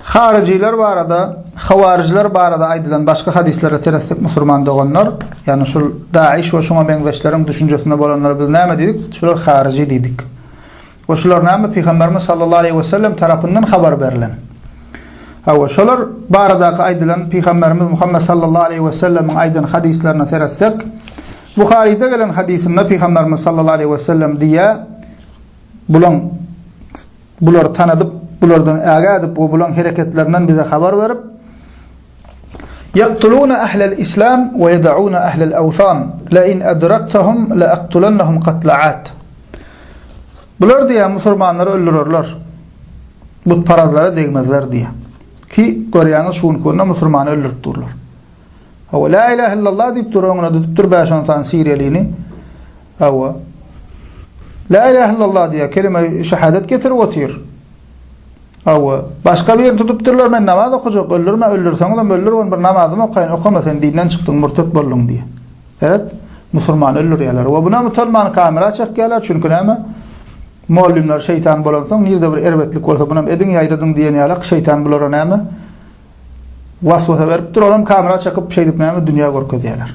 Haryjylar barada, hawaryjylar barada aýdylan başga hadyslara seretsek musurman doganlar, ýagny şul Daiş we şuňa meňzeşleriň düşünjesinde bolanlara biz näme diýdik? Şular haryjy diýdik. We şular näme Pygamberimiz sallallahu aleýhi we sellem tarapyndan habar berlen. Hawa, şolar baradaky aýdylan Pygamberimiz Muhammet sallallahu aleýhi we sellemiň aýdan hadyslaryna seretsek, Buharyda gelen hadysynda Pygamberimiz sallallahu aleýhi we sellem diýýär, bulaň Bulary tanadyp, bulardan ägä edip we bulaň hereketlerinden bize habar berip, Ýaktuluna ahlel islam we ýedauna ahlel awsan, la in adraktahum la aktulannahum katla ad. Bular diýýär, musulmanlary öldürerler. Butparazlara degmezler diýýär. Ki, görýäňiz şu günki günde musulmany öldürip durlar. Hawa, la ilahe illallah diýip dur, öňüne tutup dur bäş-on sany siriýalini. Hawa. La ilahe illallah diýýär, kelime şehadet getirip otyr. Hawa. Başga birini tutupdyrlar, men namaz okajak, öldürme, öldürseňizem öldür, ony bir namazymy okaýyn, okama sen dinden çykdyň, murtet bolduň diýýär. Seret, musulmany öldürýärler. We buna utanman kamera çekýärler, çünki näme? Mollymlar şeýtan bolansoň, nirde bir erbetlik bolsa, bunam ediň, ýaýradyň diýen ýalak, şeýtan bulara näme? Waswasa beripdir, olam kamera çekip, şeýdip näme dünýä görkezýärler.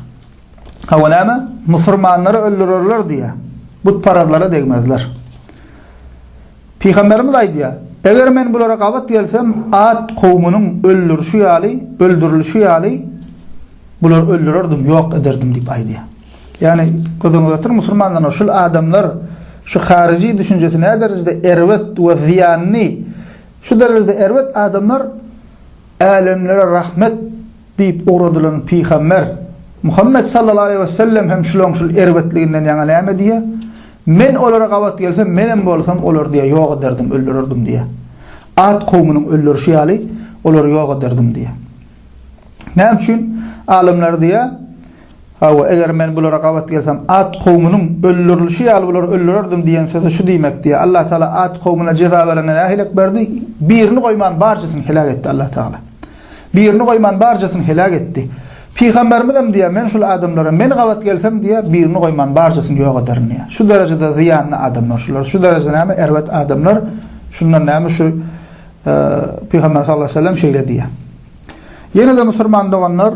Hawa näme? Musurmanlary öldürerler diýýär. Butparazlara degmezler. Pygamberimiz aýdýar, Eger men bulara gabat gelsem, Ad kowmunyň öldürişi ýaly, öldürilişi ýaly bulary öldürerdim, ýok ederdim diýip aýdýar. Ýagny, göz öňüňize getiriň, musulmanlar, şul adamlar şu haryjy düşünjesi näderejede erbet we zyýanly, şu derejede erbet adamlar Älemlere rahmet diýip ugradylan pygamber Muhammet sallallahu aleýhi we sellem hem şulaň şul erbetliginden ýaňa näme diýýär? Men olara gabat gelsem, menem bolsam olary diýýär, ýok ederdim, öldürerdim diýýär. Ad kowmunyň öldürişi ýaly olary ýok ederdim diýýär. Näme üçin? Alymlar diýýär, Hawa, eger men bulara gabat gelsem, Ad kowmunyň öldürilişi ýaly bulary öldürerdim diýen sözi şu diýmek diýýär. Allah Tagala Ad kowmuna jeza berende nähilek berdi? Birini goýman barjasyny heläk etdi Allah Tagala. Birini goýman barjasyny heläk etdi. Pygamberimiz hem diýýär, men şul adamlara men gabat gelsem diýýär, birini goýman barjasyny ýok ederin diýýär. Şu derejede zyýanly adamlar şular. Şu derejede näme erbet adamlar. Şundan näme şu Pygamber sallallahu aleyhi ve sellem şeýle diýýär. Ýene-de musulman doganlar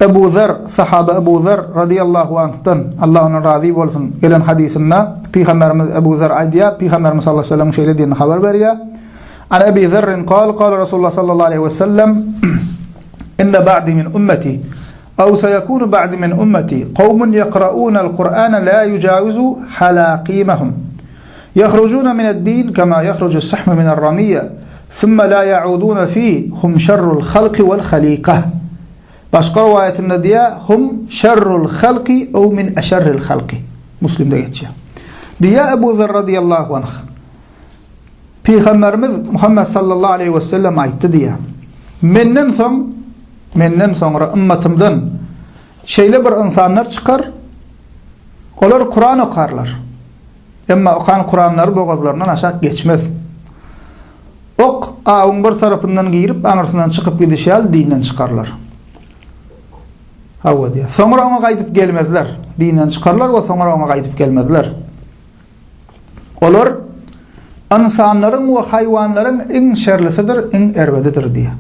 Ebu Zer, sahaba Ebu Zer razyýallahu anhdan, Allah ondan razy bolsun, gelen hadysynda Pygamberimiz Ebu Zer aýdýar, Pygamberimiz sallallahu aleyhi ve sellemiň şeýle diýenini habar berýär. An Ebi Zerrin kal, kal Resulullah sallallahu aleyhi ve sellem, Inne ba'di min ummeti, ew seyekunu ba'di min ummeti, kawmun yekra'unel Kur'ane la yucawizu halaqimahum. Yahrucuna mined-din kema yahrucu sahmu minel ramiyye, sümme la ya'uduna fi, hum şerrul halki vel halika. Başga rowaýatynda diýýär, Hum şerrul halki ew min eşerril halki. Muslimde geçýär. Diýýär Ebu Zer radyýallahu anh. Pygamberimiz Muhammed sallallahu aleýhi we sellem aýtdy diýýär. Menden soň, menden soňra ymmatymdan şeýle bir ynsanlar çykar, olar Kuran okarlar. Emma okan Kuranlary bogazlaryndan aşak geçmez. Ok awuň bir tarapyndan girip, aňyrsyndan çykyp gidişi ýaly dinden çykarlar. Hawa diýýär. Soňra oňa gaýdyp gelmezler. Dinden çykarlar we soňra oňa gaýdyp gelmezler. Olar ynsanlaryň we haýwanlaryň iň şerlisidir, iň erbedidir diýýär.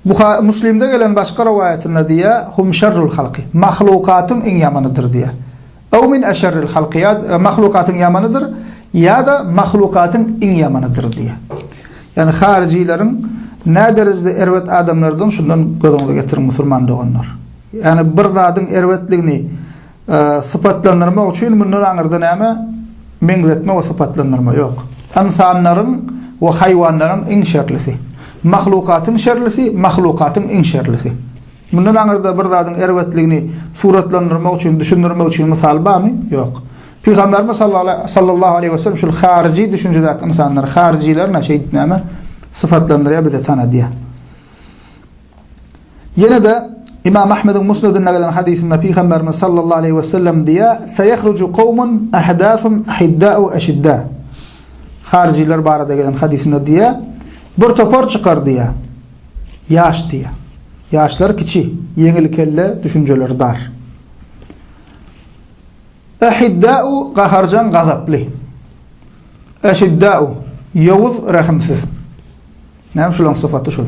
Buha Muslimde gelen başga rowaýatynda diýýär, hum şerrul halky. Mahlukatyň iň ýamanydyr diýýär. Ew min eşerril halky ýa mahlukatyň ýamanydyr ýa-da mahlukatyň iň ýamanydyr diýýär. Ýagny haryjylaryň nä derejede erbet adamlardygyny şundan göz öňüňize getiriň musulman doganlar. Ýagny bir zadyň erbetligini sypatlandyrmak üçin mundan aňyrda näme meňzetme we sypatlandyrma ýok. Ynsanlaryň we haýwanlaryň iň şerlisi. Mahlukatyň şerlisi, mahlukatyň iň şerlisi. Mundan aňyrda bir zadyň erbetligini suratlandyrmak üçin, düşündirmek üçin mysal barmy? Ýok. Pygamberimiz sallallahu aleýhi we sellem şul haryjy düşünjedäki ynsanlary, haryjylaryna şeýdip näme sypatlandyrýar, bize tanadýar. Ýene-de Imam Ahmediň Musnadynda gelen hadysynda Pygamberimiz sallallahu aleýhi we sellem diýýär, Seýehruju kowmun ahdasun ahidda'u eşidda. Haryjylar barada gelen hadysynda diýýär, bir topar çykar diýýär. Ýaş diýýär. Ýaşlar kiçi, ýeňil kelle, düşünjeleri dar. Ehidda'u gaharjaň, gazaply. Eşidda'u ýowuz, rehimsiz. Näme şulaň sypaty şul.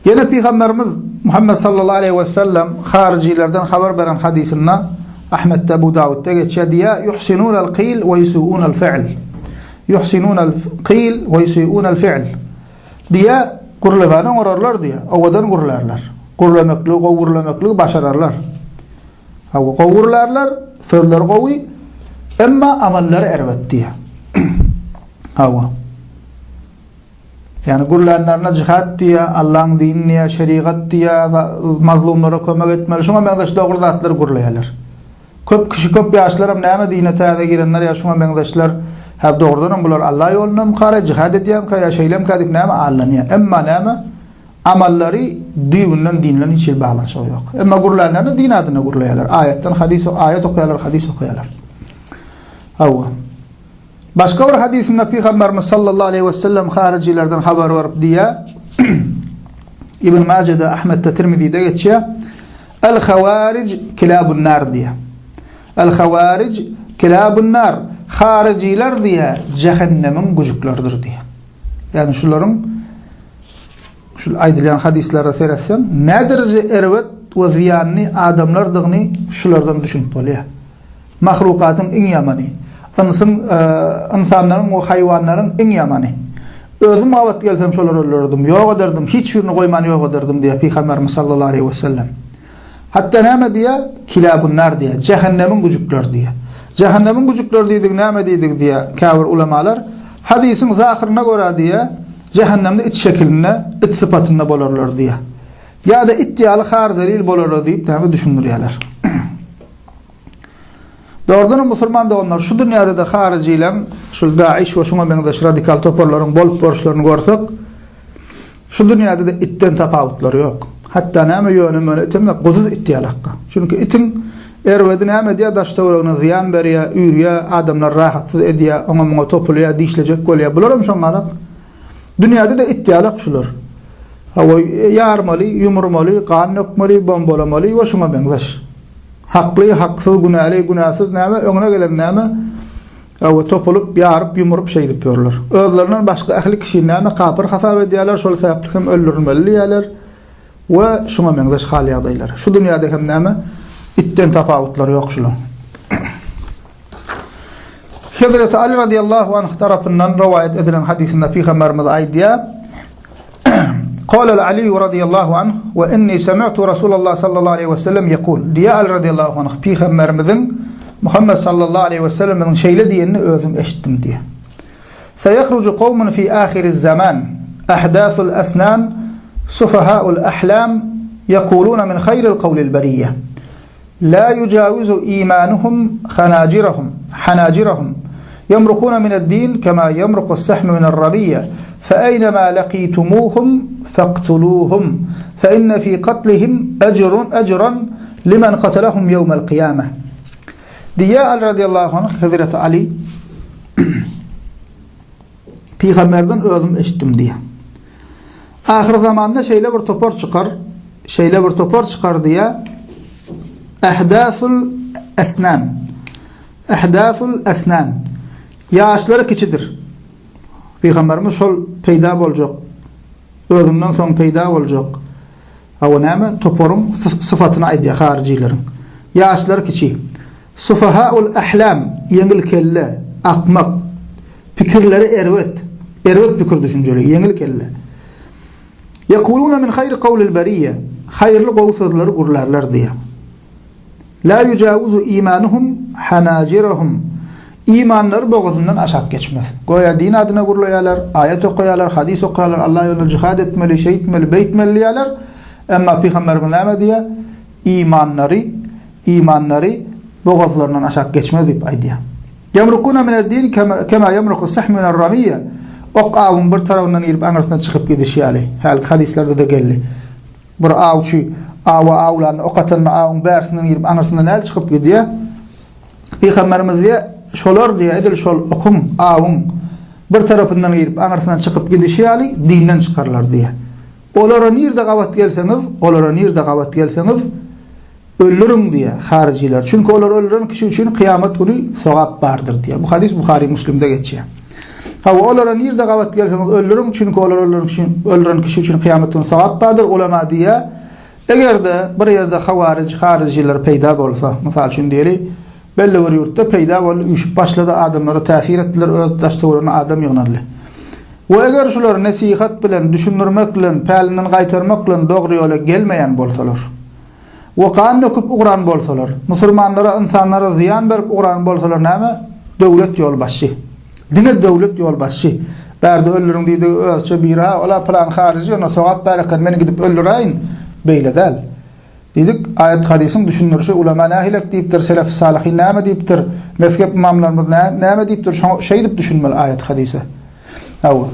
Ýene Pygamberimiz Muhammed sallallahu aleýhi we sellem haryjylardan habar beren hadysynda Ahmetde, Abu Dawudda geçýär, diýýär, Yuhsinunal qil we yusuunal fi'l. Yuhsinunal qil we yusuunal fi'l. Diýýär, gürlemäni oňararlar diýýär, owadan gürlärler. Gürlemekligi, gowy gürlemekligi başararlar. Hawa, gowy gürlärler, sözleri gowy, emma amallary erbet diýýär. Hawa. Ýagny gürlänlerine jihad diýýär, Allaň dini diýýär, şerigat diýýär, mazlumlara kömek etmeli, şuňa meňzeş dogry zatlary gürleýärler. Köp kişi, köp ýaşlaram näme dine täze girenler ýa şuňa meňzeşler, hä dogrudanam bular Alla ýolundamykara, jihad edýärmikä ýa şeýlemkä diýip näme aldanýar. Emma näme, amallary düýbünden din bilen hiç hili baglanyşygy ýok. Emma gürlänlerini din adyna gürleýärler. Aýatdan hadys, aýat okaýarlar, hadys okaýarlar. Hawa. Başga bir hadysynda Pygamberimiz sallallahu aleýhi we sellem haryjylardan habar berip diýýär, Ibn Majede, Ahmetde, Tirmizide geçýär. El hawarij kilabun nar diýýär. El hawarij kilabun nar. Haryjylar diýýär, jähennemiň güjükleridir diýýär. Ýagny şularyň şu aýdylýan hadyslara seretseň, nädereje erbet we zyýanly adamlardygyny şulardan düşünip bolýar. Mahlukatyň iň ýamany. Ynsyň, ynsanlaryň we haýwanlaryň iň ýamany. Özüm gabat gelsem şolary öldürerdim, ýok ederdim, hiç birini goýman ýok ederdim diýýär Pygamberimiz sallallahu aleýhi wesellem. Hatda näme diýýär? Kilabunnar diýýär, jähennemiň güjükleri diýýär. Jähennemiň güjükleri diýdigi näme diýdigi diýýär käbir ulamalar. Hadysyň zahyryna görä diýýär, jähennemde it şekilinde, it sypatynda bolarlar diýýär. Ýa-da it ýaly har-zelil bolarlar diýip näme düşündirýärler. Dogrudanam musulman doganlar şu dünýäde-de haryjylaň şul DAIŞ we şuňa meňzeş radikal toparlaryň bolup görüşlerini görsek, şu dünýäde-de itden tapawutlary ýok. Hatda näme ýöne-möne item-de guduz it ýalakka. Çünki itiň erbedi näme edýär, daş-töweregine zyýan berýär, üýrýär, adamlary rahatsyz edýär, oňa-muňa topulýar, dişlejek bolýar. Bularam şoňňalak. Dünýäde-de it ýalak şular. Hawa, ýarmaly, ýumurmaly, gan dökmeli, bombalamaly we şuňa meňzeş. Hakly, haksyz, günäli, günäsiz näme, öňüne gelen näme, hawa, topulyp, ýaryp, ýumuryp şeýdip ýörler. Özlerinden başga ähli kişini näme, kapyr hasap edýärler, şol sebäpli hem öldürilmeli diýýärler we şuňa meňzeş hal-ýagdaýlar. Şu dünýäde hem näme, itden tapawutlary ýok şulaň. Hezreti Ali radiyallahu anh tarapyndan rowaýat edilen hadysynda Pygamberimiz aýdýar, Qala Ali radiyallahu anh we inni sami'tu Rasulullah sallallahu aleyhi ve sellem yekul. Diýýär Ali radiyallahu anh Pygamberimiziň Muhammed sallallahu aleyhi ve sellemiň şeýle diýenini özüm eşitdim diýýär. Seyahrucu kawmun fi ahiriz zaman ahdasul asnan sufahaul ahlam yekuluna min hayril kawlil beriyye. La yujawizu imanuhum hanajirahum hanajirahum yamrukuna mined-din kema yamrukus-sahmu miner-rabiyya fe eýnema laqitumuhum faqtuluhum fe inne fi qatlihim ejrun ejran limen qatalahum ýewmel kyýameh. Diýýär Ali radiýallahu anh Hezreti Ali Pygamberden özüm eşitdim diýýär. Ahyrzamanda şeýle bir topar çykar, şeýle bir topar çykar diýýär. Ähdasul esnan. Ähdasul esnan. Ýaşlary kiçidir. Pygamberimiz şol peýda boljak, özünden soň peýda boljak Hawa näme? Toparyň syfatyny aýdýar haryjylaryň. Ýaşlary kiçi. Sufahaul ahlam, ýeňil kelle, akmak. Pikirleri erbet. Erbet pikir-düşünjeli, ýeňil kelle. Ýekuluna min haýri kawlil beriýe. Haýyrly gowy sözleri gürlärler diýýär. La ýujawizu imanuhum hanajirahum. Imanlary bogazyndan aşak geçmez. Göýä din adyna gürleýärler, aýat okaýarlar, hadys okaýarlar, Allah ýolunda jihad etmeli, şeýtmeli, beýtmeli diýýärler. Emma Pygamberimiz näme diýýär? Imanlary, imanlary bogazlaryndan aşak geçmez diýip aýdýar. Ýamrukuna mined-din kema ýamrukus-sahmu miner-ramiýa. Ok awuň bir tarabyndan girip aňyrsyna çykyp gidişi ýaly. Hälki hadyslarda-da geldi. Bir awçy awa awlanda, ok atanda awuň bärsinden girip, aňyrsyndan näl çykyp gidýär. Pygamberimiz diýýär, şolar diýýär, edil şol okuň, awuň bir tarapyndan girip, aňyrsyndan çykyp gidişi ýaly dinden çykarlar diýýär. Olara nirde gabat gelseňiz, olara nirde gabat gelseňiz, öldüriň diýýär, haryjylar. Çünki olary öldüren kişi üçin kyýamat güni sogap bardyr diýýär. Bu hadys Buhary Müslimde geçýär. Hawa, olara nirde gabat gelseňiz öldüriň, çünki olar öldüren üçin, öldüren kişi üçin kyýamat güni sogap bardyr. Ulama diýýär, eger-de bir ýerde hawaryj, haryjylar peýda bolsa, mysal üçin diýeli, belli bir ýurtda peýda boldy, üýşüp başlady, adamlara täsir etdiler, öz daş-töweregine adam ýygnaldy. We eger şular nesihat bilen, düşündirmek bilen, pälinden gaýtarmak bilen dogry ýola gelmeýän bolsalar, we gan döküp ugran bolsalar, musulmanlara, ynsanlara zyýan berip ugran bolsalar näme? Döwlet ýolbaşçy. Diňe döwlet ýolbaşçy. Bärde öldüriň diýdigi özçe biri-ha, ol-a pylan haryjy, onda sogap bar eken, men gidip öldüräýin. Beýle däl. Diýdik, aýat-hadysyň düşündirişi, ulema nähilek diýipdir, selef-i salyhyn näme diýipdir, mezhep ymamlarymyz näme diýipdir, şoňa şeýdip düşünmeli aýat-hadysa. Hawa.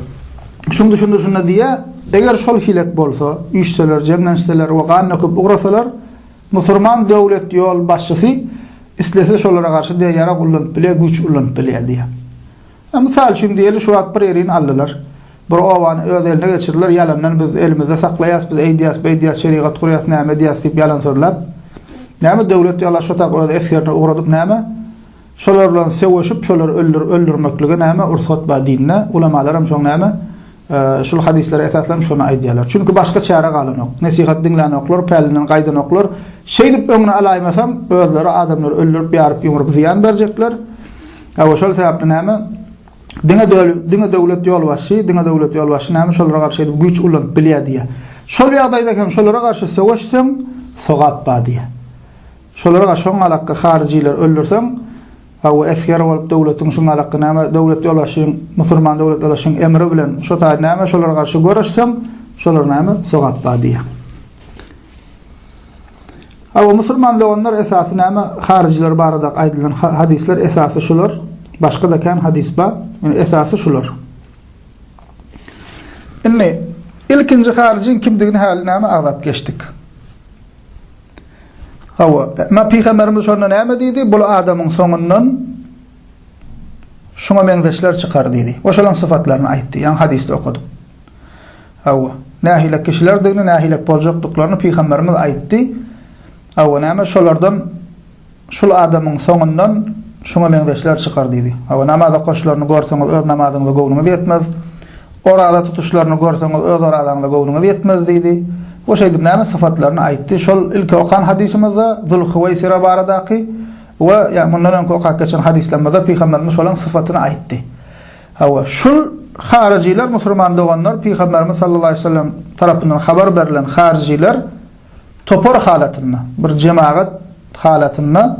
Şuň düşündirişinde diýýär, eger şol hilek bolsa, üýşseler, jemlenişseler we gan döküp ugrasalar, musurman döwlet ýolbaşçysy islese şolara garşy diýýär, ýarag ullanyp bilýär, güýç ullanyp bilýär diýýär. Mysal üçin diýeli, şu wagt bir ýerini aldylar. Bir obany öz eline geçirdiler, ýalandan biz elimizde saklaýas, biz eýdýäs, beýdýäs, şerigat gurýas, näme edýäs diýip ýalan sözläp. Näme döwlet ýola şo tak öz esgerini ugradyp näme? Şolar bilen söweşip, şolary öldür, öldürmeklige näme ursat bar dinde. Ulamalaram şoň näme şul hadyslere esaslanyp şony aýdýarlar. Çünki başga çäre galanok. Nesihat diňlänoklar, pälinden gaýdanoklar. Şeýdip öňüni alaýmasaň, özleri adamlary öldürip, ýaryp, ýumrup zyýan berjekler. Hawa, şol sebäpli näme? Diňe döl, diňe döwlet ýolbaşçy, diňe döwlet ýolbaşçy näme şolara garşy edip güýç ullanyp bilýär diýýär. Şol ýagdaýda hem şolara garşy söweşseň, sogap bar diýýär. Şolara garşy şoň alakga haryjylary öldürseň, hawa, esger bolup döwletiň şuň alakga näme döwlet ýolbaşçyň, musulman döwlet ýolbaşçyň emri bilen şo taý näme şolara garşy göreşseň, şolar näme sogap bar diýýär. Hawa, musulman doganlar esasy näme haryjylar barada aýdylan hadyslar esasy şular. Başga-da kän hadys bar. Ýöne esasy şular. Indi ilkinji haryjyň kimdigini häli näme agzap geçdik. Hawa, emma pygamberimiz şonda näme diýdi? Bul adamyň soňundan şuňa meňzeşler çykar diýdi. We şolaň syfatlaryny aýtdy. Ýaňy hadysda okadyk. Hawa, nähilek kişilerdigini, nähilek boljakdyklaryny pygamberimiz aýtdy. Hawa, näme şolardan şul adamyň soňundan şuňa meňzeşler çykar diýdi. Hawa, namaz okaşlaryny görseňiz öz namazyňyza göwnüňiz ýetmez. Oraza tutuşlaryny görseňiz öz orazaňyza göwnüňiz ýetmez diýdi. We şeýdip näme syfatlaryny aýtdy. Şol ilki okan hadysymyzda Zulhuweýsira baradaky we ýa mundan öňki okap geçen hadyslarymyzda pygamberimiz şolaň syfatyny aýtdy. Hawa, şul haryjylar musurman doganlar Pygamberimiz sallallahu aleýhi we sellem tarapyndan habar berlen haryjylar topar halatynda, bir jemagat halatynda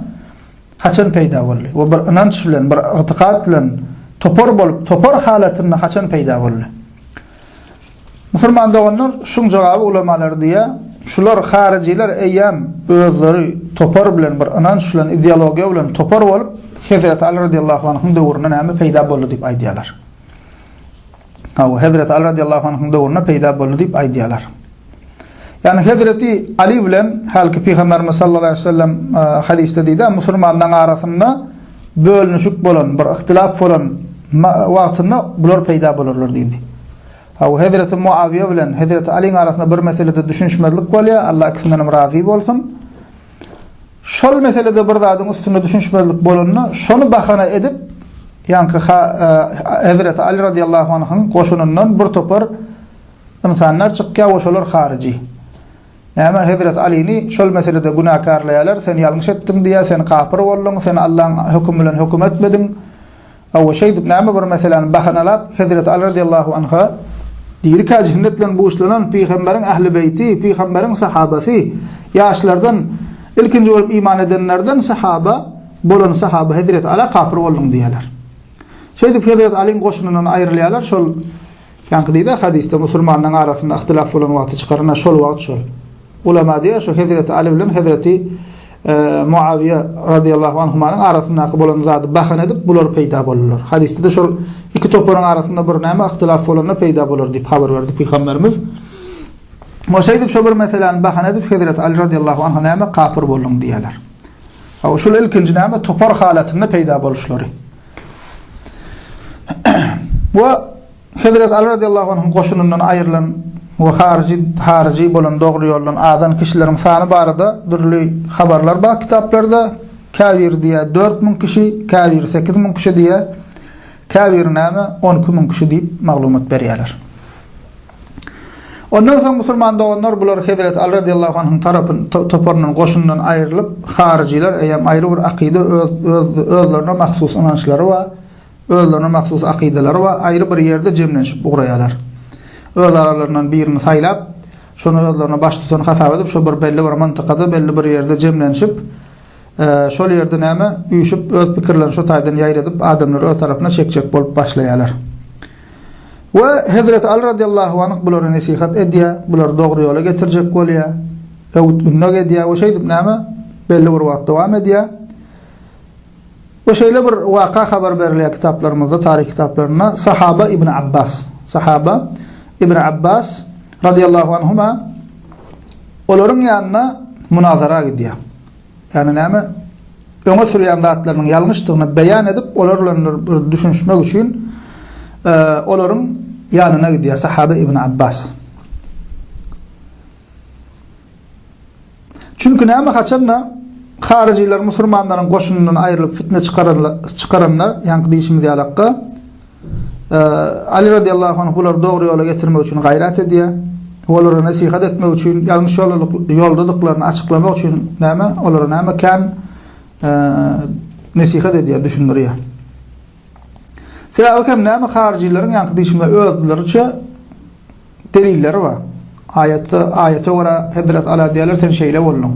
haçan peýda boldy we bir ynanç bilen, bir ygtykat bilen topar bolup, topar halatynda haçan peýda boldy? Musulman doganlar, şuň jogaby ulamalar diýýär, şular haryjylar eýýäm özleri topar bilen bir ynanç bilen, ideologiýa bilen topar bolup, Hezreti Aly radiýallahu anhuň döwründe näme peýda boldy diýip aýdýarlar. Hawa, Hezreti Aly radiýallahu anhuň döwründe peýda boldy diýip aýdýarlar. Ýagny Hezreti Ali bilen hälki Pygamberimiz sallallahu aleýhi we sellem e, hadysda diýdi, musulmanlaryň arasynda bölünişik bolan, bir ihtilaf bolan wagtynda bular peýda bolarlar diýdi. Hawa, Hezreti Muawiýe bilen Hezreti Alyň arasynda bir meselede düşünişmezlik bolýar, Allah ikisinden hem razy bolsun. Şol meselede bir zadyň üstünde düşünişmezlik bolanda, şony bahana edip, ýaňky e, Hezreti Ali radiýallahu anhuň goşunyndan bir topar ynsanlar çykýar we şolar haryjy. Näme, Hezreti Alyny şol meselede günäkärleýärler, sen ýalňyş etdiň diýýär, sen kapyr bolduň, sen Allaň hökümi bilen höküm etmediň. Hawa, şeýdip näme bir meseläni bahanalap, Hezreti Aly radiýallahu anha dirikä jennet bilen buşlanan pygamberiň ähli beýti, pygamberiň sahabasy, ýaşlardan ilkinji bolup iman edenlerden sahaba bolan sahaba Hezreti Ala kapyr bolduň diýýärler. Şeýdip Hezreti Alyň goşunyndan aýrylýarlar, şol Ýaňky diýdi hadysda musulmanlaryň arasynda yhtylaf bolan wagty çykar, ine şol wagt şol. Ulama diýýär, şu Hezreti Aly bilen Hezreti Muawiýe radyýallahu anhumanyň arasyndaky bolan zady bahana edip bular peýda boldular. Hadysda-da şol iki toparyň arasynda bir näme yhtylaf bolanda peýda bolar diýip habar berdi pygamberimiz. We şeýdip şo bir meseläni bahana edip Hezreti Aly radyýallahu anha näme kapyr bolduň diýýärler. Hawa şul ilkinji näme topar halatynda peýda boluşlary. We Hezreti Aly radiýallahu anhuň goşunyndan aýrylan we haryjy haryjy bolan dogry ýoldan azan kişileriň sany barada dürli habarlar bar kitaplarda. Käbiri diýýär 4000 kişi, käbiri 8000 kişi diýýär. Käbiri näme, 12 müň kişi diýip maglumat berýärler. Ondan soň musulman doganlar bular Hezreti Aly radiallahu anhuň tarapyn toparyndan goşundan aýrylyp, haryjylar eýýäm aýry bir akyda öz öz özlerine mahsus ynançlary bar, özlerine mahsus akydalary bar, aýry bir ýerde jemlenişip ugraýarlar. Öz aralaryndan birini saýlap, şony özlerine baştutan hasap edip, şo bir belli bir myntykada, belli bir ýerde jemlenişip, şol ýerde näme, üýşüp, öz pikirlerini şo taýdan ýaýradyp, adamlary öz tarapyna çekjek bolup başlaýarlar. We Hezreti Aly radiallahu anh bulara nesihat edýär, bulary dogry ýola getirjek bolýar, öwüt-ündew edýär we şeýdip näme, belli bir wagt dowam edýär. We şeýle bir waka habar berilýär kitaplarymyzda, taryh kitaplarynda, Sahaba Ibn Abbas, Sahaba Ibn Abbas radiallahu anhuma olaryň ýanyna munazara gidýär. Ýagny näme? Öňe sürýän zatlarynyň ýalňyşdygyny beýan edip, olar bilen bir düşünişmek üçin olaryň ýanyna gidýär Sahaba Ibn Abbas. Çünki näme haçanda haryjylar musulmanlaryň goşunyndan aýrylyp fitne çykaranda, ýaňky diýşimiz ýalakka, Aly radiallahu anh bulary dogry ýola getirmek üçin gaýrat edýär. Olara nesihat etmek üçin, ýalňyş ýoldadyklaryny açyklamak üçin näme, olara näme kän nesihat edýär, düşündirýär. Sebäbi hem näme haryjylaryň ýaňky diýşimde özleriçe delilleri bar. Aýatda aýata görä Hezret Ala diýerler sen şeýle bolduň.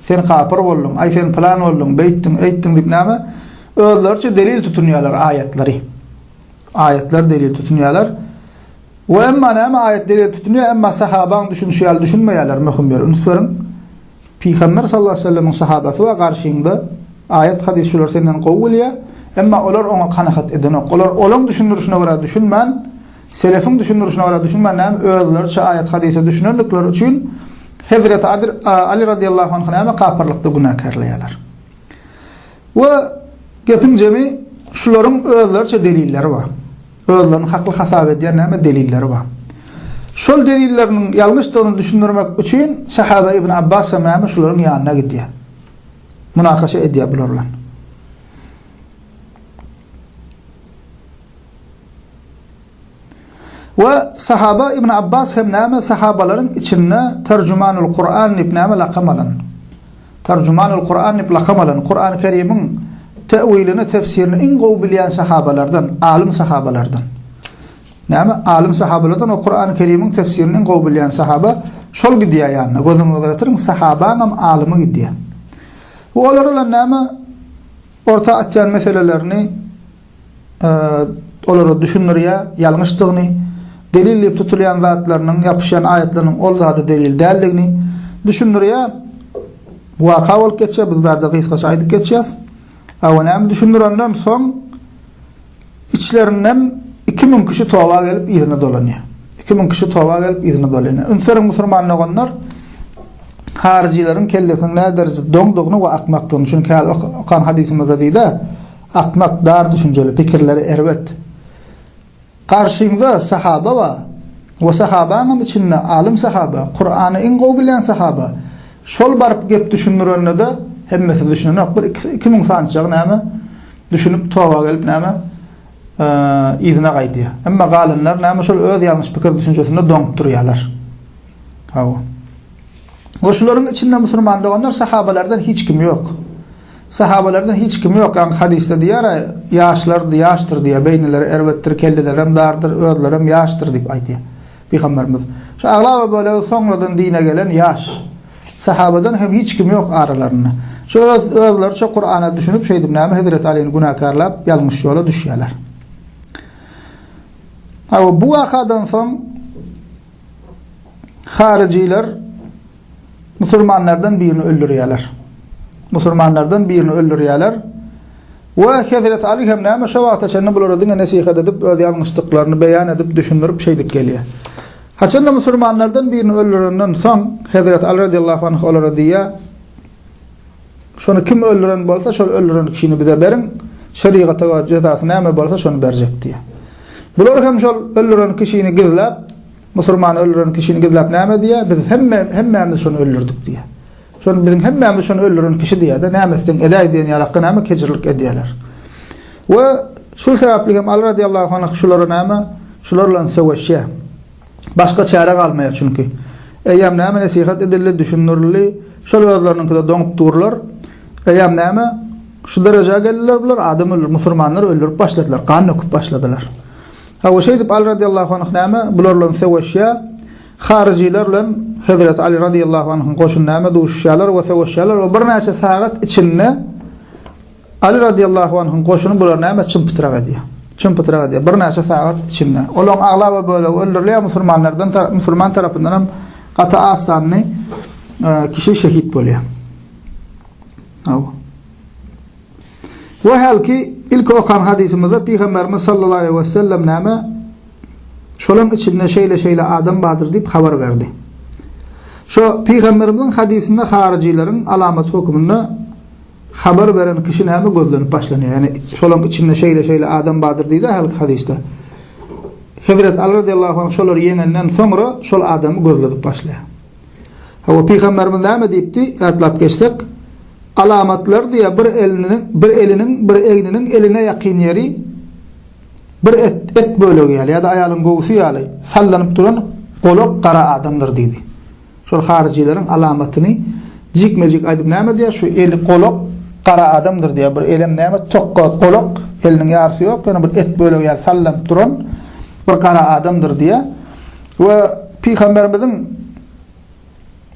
Sen kapyr bolduň, aý sen pylan bolduň, beýtdiň, eýtdiň diýip näme özleriçe delil tutunýarlar aýatlary. Aýatlar delil tutunýarlar. We emma näme aýat delil tutunýar, emma sahabaň düşünişi ýaly düşünmeýärler möhüm ýeri. Üns beriň. Pygamber sallallahu aleýhi we sellemiň sahabasy bar garşyňda, aýat hadys şular senden gowy bilýär, emma olar oňa kanagat edenok. Olar olaň düşündirişine görä düşünmän, selefiň düşündirişine görä düşünmän näme özleriçe aýat hadysa düşünendikleri üçin Hezreti Aly radiallahu anhy näme kapyrlykda günäkärleýärler. We gepiň jemi şularyň özleriçe delilleri bar. Özlerini hakly hasap edýän näme delilleri bar. Şol delilleriniň ýalňyşdygyny düşündirmek üçin sahaba Ibn Abbas hem näme şularyň ýanyna gidýär. Munakaşa edýär bular bilen. We sahaba Ibn Abbas hem näme sahabalaryň içinde Terjümanul Kuran diýip näme lakam alan. Terjümanul Kuran diýip lakam alan, Kurany Kerimiň tewilini, tefsirini iň gowy bilýän sahabalardan, alym sahabalardan. Näme? Alym sahabalardan o Kurany Kerimiň tefsirini iň gowy bilýän sahaba şol gidýär ýanyna. Gözüňize getiriň, sahabaňam alymy gidýär. We olar bilen näme orta atýan meselelerini olara düşündirýär, ýalňyşdygyny, delil diýip tutulýan zatlarynyň, ýapyşýan aýatlarynyň ol zada delil däldigini düşündirýär. Waka bolup geçýär, biz bärde gysgaça aýdyp geçýäs. Awa näme düşündirenden soň içlerinden 2000 kişi toba gelip yzyna dolanýar. 2000 kişi toba gelip yzyna dolanýar. Üns beriň musulman doganlar, haryjylaryň kellesiniň näderejede doňdugyny we akmakdygyny, çünki häli okan hadysymyzda diýdi, Akmak, dar düşünjeli, pikirleri erbet. Garşyňda sahaba bar. We sahabaňam içinde alym sahaba, Kurany iň gowy bilýän sahaba. Şol baryp gep düşündirende-de hemmesi düşünenok. Bir 2000 sançagy näme düşünip toba gelip näme yzyna gaýdýar. Emma galanlar näme şol öz ýalňyş pikir düşünjesinde doňup durýarlar. Hawa. We şularyň içinde musulman doganlar sahabalardan hiç kim ýok. Sahabalardan hiç kim ýok, ýaňky hadysda diýýär-ä, ýaşlar ýaşdyr diýýär, beýnileri erbetdir, kellelerem dardyr, özlerem ýaşdyr diýip aýdýar Pygamberimiz. Şu aglaba bölegi soňradan dine gelen ýaş. Sahabadan hem hiç kim ýok aralarynda. Şu öz özleriçe Kurana düşünip şeýdip näme Hezreti Alyny günäkärläp ýalňyş ýola düşýärler. Hawa bu wakadan soň haryjylar musulmanlardan birini öldürýärler. Musulmanlardan birini öldürýärler. We Hezreti Ali hem näme şo wagta çenli bulara diňe nesihat edip, öz ýalňyşdyklaryny beýan edip, düşündirip şeýdip gelýär. Haçanda musulmanlardan birini öldürenden soň Hezreti Ali radiallahu anh olara diýýär, Şony kim öldüren bolsa, şol öldüren kişini bize beriň, şerigata görä jezasy näme bolsa şony berjek diýýär. Bular hem şol öldüren kişini gizläp, Musulmany öldüren kişini gizläp näme diýýär? Biz hemme hemmämiz şony öldürdik diýýär. Şony biziň hemmämiz şony öldüren kişi diýýär-de, näme etseň edäý diýen ýalakda näme kejirlik edýärler. We. Şul sebäpli hem Aly radiýallahu anh şulara näme? Şular bilen söweşýär. Başga çäre galmaýar çünki. Eýýäm näme nesihat edildi, düşündirildi. Şol özleriniňkide doňup durlar. Eýýäm näme? Şu derejä geldiler bular, adam öldürip, musurmanlary öldürip başladylar, gan döküp başladylar. Hawa, şeýdip Aly radiýallahu anh näme? Bular bilen söweşýär. Haryjylar bilen Hezreti Aly radiýallahu anhyň goşuny näme duşuşýarlar we söweşýärler we birnäçe sagat içinde Aly radiýallahu anhyň goşuny bulary näme çym-pytrak edýär. Çym-pytrak edýär birnäçe sagat içinde. Olaryň aglaba bölegi öldürilýär, musulmanlardan musulman tarapyndan hem gaty az sanly kişi şehit bolýar. Hawa. We hälki ilki okan hadysymyzda Pygamberimiz sallallahu aleýhi we sellem näme? Şolaň içinde şeýle-şeýle adam bardyr diýip habar berdi. Şo Pygamberimiziň hadysynda haryjylaryň alamaty höküminde habar beren kişi näme gözlenip başlanýar. Ýagny şolaň içinde şeýle-şeýle adam bardyr diýdi hälki hadysda. Hezreti Aly radiýallahu anh şolary ýeňenden soňra şol adamy gözledip başlaýar. Hawa Pygamberimiz näme diýipdi? Ýatlap geçsek, alamatlar diýýär bir eliniň, bir eliniň, bir egniniň eline ýakyn ýeri bir et, et bölegi ýaly ýa-da aýalyň göwsi ýaly sallanyp duran golak gara adamdyr diýdi. Şol haryjylaryň alamatyny jikme-jik aýdyp näme diýýär? Şu eli golak gara adamdyr diýýär. Bir elem näme tokga golak, eliniň ýarysy ýok, ýöne bir et bölegi ýaly sallanyp duran bir gara adamdyr diýýär. We Pygamberimiziň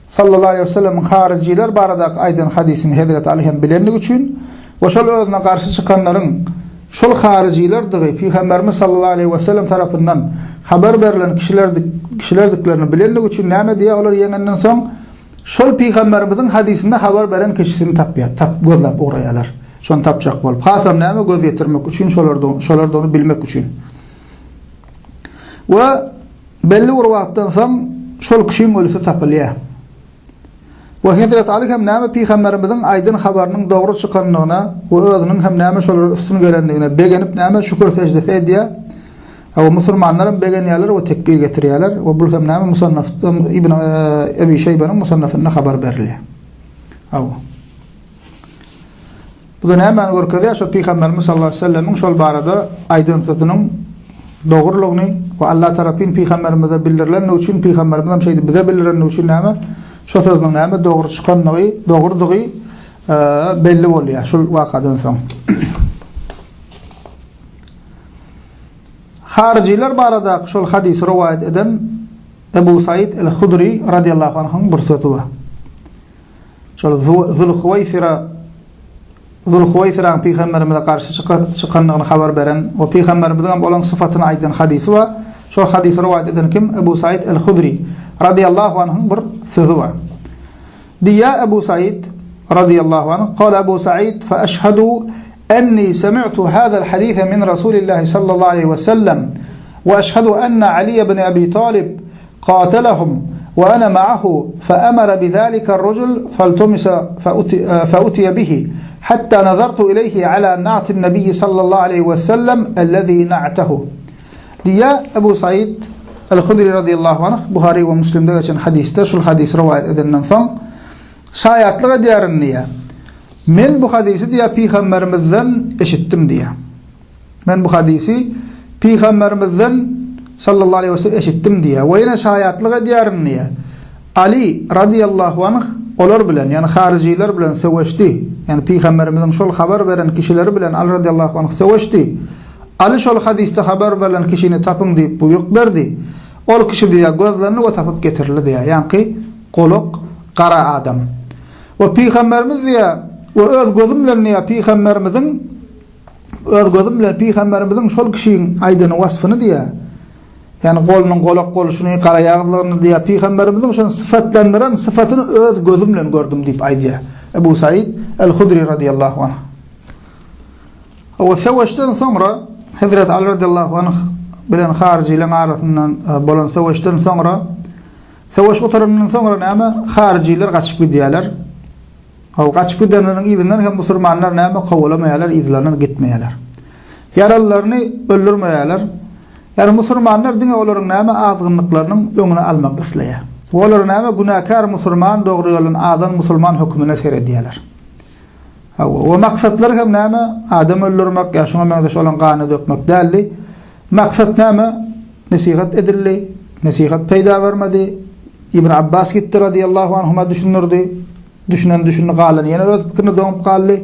sallallahu aleýhi we sellemiň haryjylar baradaky aýdan hadysyny Hezreti Aly hem bilenligi üçin we şol özüne garşy çykanlaryň şol haryjylardygy Pygamberimiz sallallahu aleýhi we sellem tarapyndan habar berlen kişilerdik kişilerdiklerini bilenligi üçin näme diýýär olar ýeňenden soň şol Pygamberimiziň hadysynda habar beren kişisini tapýar tap gözläp ugraýarlar şony tapjak bolup hasam näme göz ýetirmek üçin şolardygyny şolardygyny bilmek üçin We belli bir wagtdan soň şol kişiň ölüsi tapylýar. We Hezreti Aly hem näme Pygamberimiziň aýdan habarynyň dogry çykandygyna we özüniň hem näme şolara üstün gelendigine begenip näme şükür seždesi edýär. We musulmanlar hem begenýärler we tekbir getirýärler. We bul hem näme Musannafda Ibn Ebi Şeýbeniň Musannafynda habar berilýär. Hawa. Bu-da nämäni görkezýär? Şo Pygamberimiz sallallahu aleýhi we sellemiň şol barada aýdan sözüniň dogrulygyny we Allah tarapyn Pygamberimize bildirilenligi üçin, Pygamberimiz hem şeýdip bize bildirenligi üçin näme? Şo sözüniň näme dogry çykanlygy, dogrudygy belli bolýar şul wakadan soň. Haryjylar baradaky şol hadysy rowaýat eden Ebu Said el-Hudri radiýallahu anhuň bir sözi bar. Şol Zulhuwaýsira Zulhuwaýsiraň pygamberimize garşy çykandygyny habar beren we pygamberimiziň hem olaň syfatyny aýdan hadysy bar. Şol hadysy rowaýat eden kim? Ebu Said el-Hudri radiyallahu anhuň bir sözi bar. Diýýär Ebu Said radiyallahu anh, Kala Ebu Said fe eşhedü enni semi'tu hazal hadise min Rasulillahi sallallahu aleyhi ve sellem ve eşhedü enne Ali ibn Ebi Talib قاتلهم وأنا معه فأمر بذلك الرجل فالتمس فأتي, فأتي به حتى نظرت إليه على نعت النبي صلى الله عليه وسلم الذي نعته Diýýär Ebu Said el-Hudri radiyallahu anh Buhary we Müslimde geçen hadysda şul hadysy rowaýat edenden soň şaýatlyk edýärin diýýär. Men bu hadysy diýýär pygamberimizden eşitdim diýýär. Men bu hadysy Pygamberimizden, sallallahu aleýhi we sellem, eşitdim diýýär we ýene şaýatlyk edýärin diýýär. Aly, radyýallahu anh, olar bilen, ýagny haryjylar bilen söweşdi. Ýagny Pygamberimiziň şol habar beren kişileri bilen Aly radyýallahu anh söweşdi. Aly şol hadysda habar berlen kişini tapyň diýip buýruk berdi. Ol kişi diýýär, gözlendi we tapyp getirildi diýýär. Ýaňky golak, gara adam. We Pygamberimiz diýýär, we öz gözüm bilen diýýär, Pygamberimiziň Öz gözüm bilen pygamberimiziň şol kişiň aýdan wasfyny diýýär. Ýagny golunyň golak bolşuny, garaýagyzlygyny diýýär. Pygamberimiziň şony syfatlandyran syfatyny öz gözüm bilen gördüm diýip aýdýar. Ebu Said el-Hudri radiyallahu anh. O söweşden soňra Hezreti Ali radiyallahu anh bilen haryjylaryň arasyndan e, bolan söweşden soňra söweş gutarandan soňra näme? Haryjylar gaçyp gidýärler. Hawa, gaçyp gidenleriň yzyndan hem musulmanlar näme kowalamaýarlar, yzlaryndan gitmeýärler. Ýaralylaryny öldürmeýärler. Ýagny musulmanlar diňe olaryň näme azgynlyklarynyň öňüni almak isleýär. We olara näme günäkär musulman, dogry ýoldan azan musulman hökümine seredýärler. Hawa, we maksatlary hem näme? Adam öldürmek ýa şuňa meňzeş olaň ganyny dökmek däldi. Maksat näme? Nesihat edildi. Nesihat peýda bermedi. Ibn Abbas gitdi radiyallahu anhuma düşündirdi. Düşünen düşündi, galany ýene öz pikirine doňup galdy.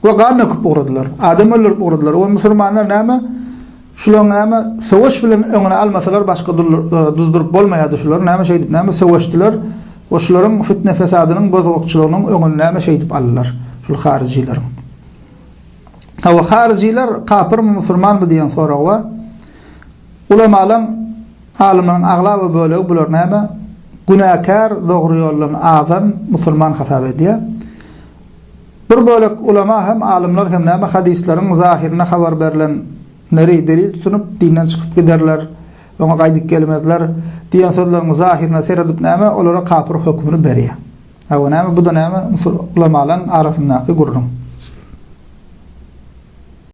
We gan döküp ugradylar. Adam öldürip ugradylar. We musulmanlar näme? Şularyň näme söweş bilen öňüni almasalar başga duzduryp bolmaýardy şulary näme şeýdip näme söweşdiler we şularyň fitne fesadynyň bozgakçylygynyň öňüni näme şeýdip aldylar şul haryjylaryň. Hawa haryjylar kapyrmy musulmanmy diýen sorag bar. Ulamalaň alymlaryň aglaba bölegi bular näme günäkär dogry ýoldan azan musulman hasap edýär. Bir bölek ulama hem, alymlar hem näme hadyslaryň zahyrynda habar berlen neri delil tutunyp, dinden çykyp giderler, oňa gaýdyp gelmezler diýen sözleriň zahyryna seredip näme olara kapyr hökmüni berýär. Hawa näme bu-da näme ulamalaryň arasyndaky gürrüň.